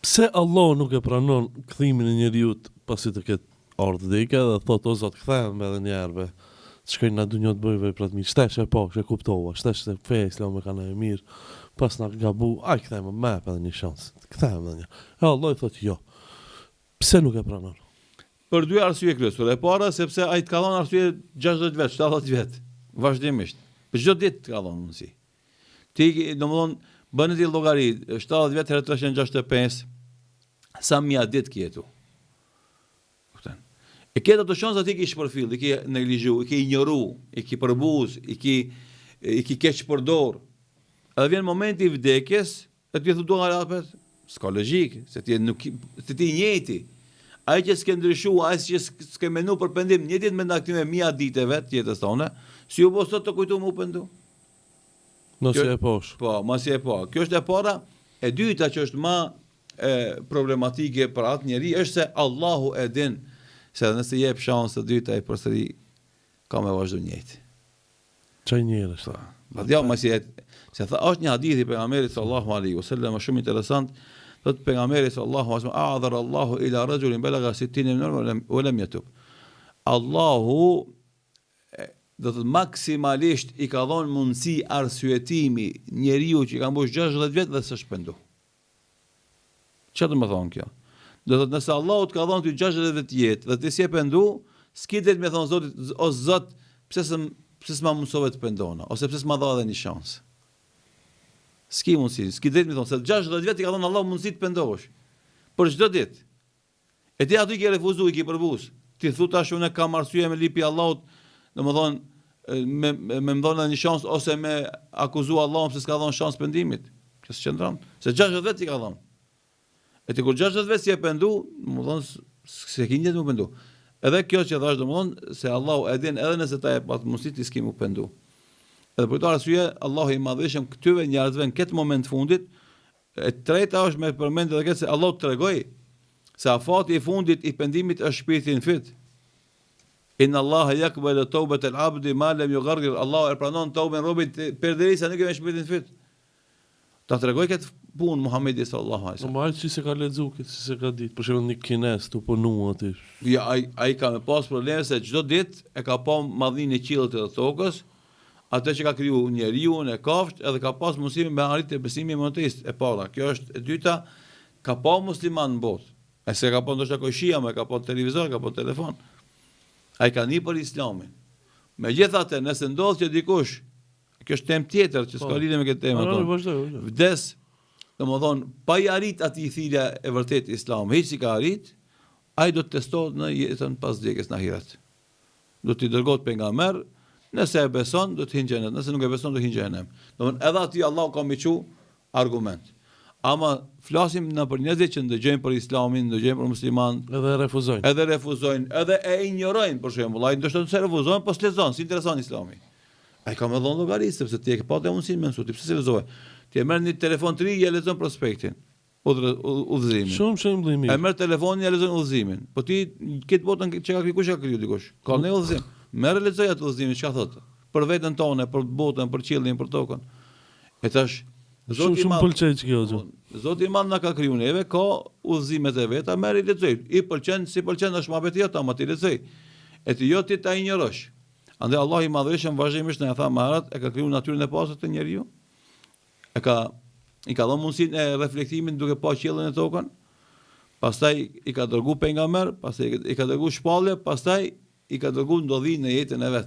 Pse Allahu nuk e pranon kthimin e njeriut pasi të ketë ardhë vdekja dhe thotë o Zot kthehem edhe një herë be të shkoj në dunja të bëj vepra të mirë shtesh e pashë e kuptova shtesh se feja islame ka na e mirë pasna gabu aj kthehem më jep edhe një shans kthehem edhe një e Allahu i thotë jo pse nuk e pranon Për dy arsye kryesore. E para sepse ai të ka dhënë arsye 60 vjet, 70 vjet, vazhdimisht. Për çdo ditë të ka dhënë mundësi. Ti, domethënë, bëni ti llogari, 70 vjet herë 365, sa mija ditë ke jetu. Kupton? E ke ato shansa ti ki shpërfill, i ki neglizhu, i ki injoru, i ki përbuz, i ki i ki keqpërdor. Edhe vjen momenti i vdekjes, e ti thu do nga apet, s'ka logjikë, se ti nuk se ti i njëjti. Ai që s'ke ndryshu, ai që s'ke menu për pendim, një ditë mrena këtyre mija ditëve të jetës tonë, si u bo sot të kujtu me u pendu. Masi e pash. Po, masi e pa. Kjo është e para. E dyta që është ma e, problematike për atë njeri është se Allahu e din se edhe nëse jep shans të dytë ai përsëri ka me vazhdu njëjtë. Qaj njeri është. Po. Po jo, masi e se tha është një hadith i pejgamberit sallallahu alaihi wasallam shumë interesant. Thot pejgamberi sallallahu alaihi wasallam a'dhara Allahu ila rajulin balagha 60 min umri wa lam yatub. Allahu do të thotë maksimalisht i ka dhënë mundësi arsyetimi njeriu që i ka mbush 60 vjet dhe s'është pendu. Çka do të thonë kjo? Do të thotë nëse Allahu të ka dhënë ty 60 vjet jetë dhe ti s'je pendu, s'ki drejt me thonë Zotit o Zot, pse s'm pse s'ma mundësove të pendona ose pse s'ma dha edhe një shans. S'ki mundësi, s'ki drejt me thonë se 60 vjet i ka dhënë Allahu mundësi të pendohesh. Për çdo ditë. E ti aty i ke refuzu, i ke përbuz. Ti thu tash unë kam arsye me lyp pi Allahut, domethënë me me më dhënë edhe një shans ose me akuzu Allahun pse s'ka dhënë shans pendimit. Kjo s'qëndron, se 60 vjet i ka dhënë. E ti kur 60 vjet s'je pendu, domethënë s'e ki nijet me u pendu. Edhe kjo që thash domethënë se Allahu e din edhe nëse ta jep atë mundësi ti s'ki me u pendu. Edhe për këtë arsye Allahu i madhërishëm këtyre njerëzve në këtë moment të fundit E treta është me përmend edhe këtë se Allahu të tregoi se afati i fundit i pendimit është shpirti në fyt. Inna Allaha yaqbalu tawbat al-abdi ma lam yughargir. Allahu e pranon tauben e robit përderisa nuk e vjen shpirti në fyt. Ta tregoi këtë punë Muhamedi sallallahu alaihi wasallam. Po ai që s'e ka lexu këtë, si s'e ka ditë, për shembull një kinez tu punu aty. Ja ai ai ka me pas probleme se çdo ditë e ka pa madhninë e qiellit dhe tokës, Atë që ka kriju njeriun e kafshët edhe ka pas mundësi me arrit te besimi monoteist, e para, kjo është e dyta, ka pa musliman në botë, e s'e ka pa ndoshta kojshia, ama e ka pa në televizor, e ka pa në telefon. Ai ka ni për Islamin. Megjithatë, nëse ndodh që dikush, kjo është temë tjetër që s'ka po. lidhje me këtë temë, ato. Vdes, domethënë, pa i arrit atij thirrja e vërtetë islame, hiç s'i ka arrit, ai do të testohet në jetën pas vdekjes në ahiret. Do t'i dërgohet pejgamber, nëse e beson do të hin xhenet, nëse nuk e beson do hin xhehenem. Domthon edhe atij Allahu ka me çu argument. Ama flasim na për njerëzit që ndëgjojnë për Islamin, ndëgjojnë për musliman, edhe refuzojnë. Edhe refuzojnë, edhe e injorojnë për shembull, ai ndoshta s'e refuzon, po s'lexon, s'i intereson Islami. Ai ka me dhon llogari sepse ti e ke patë mundësinë me mësu, ti pse s'e lexove? Ti e merr një telefon të ri, ja lexon prospektin. Udhëzimin. Shumë shembull i mirë. E merr telefonin ja lexon udhëzimin. Po ti këtë botën që ka kriju kush e ka kriju dikush? Ka një udhëzim. Merr e lexoj atë udhëzimin çka thotë. Për veten tonë, për botën, për qiellin, për tokën. E tash Zoti shumë shumë pëlqej që kjo gjë. Zoti i madh na ka kriju neve, ka udhëzimet e veta, merr i lexoj. I pëlqen, s'i pëlqen është muhabeti jot, ama ti lexoj. E ti jo ti ta injorosh. Andaj Allahu i madhërishëm vazhdimisht na e tha më herët, e ka kriju natyrën e pastër te njeriu. E ka i ka dhënë mundësinë e reflektimit duke pa qiellin e tokën, pastaj i ka dërgu pejgamber, pastaj i ka dërgu shpallje, pastaj i ka dërgu ndodhi në jetën e vet.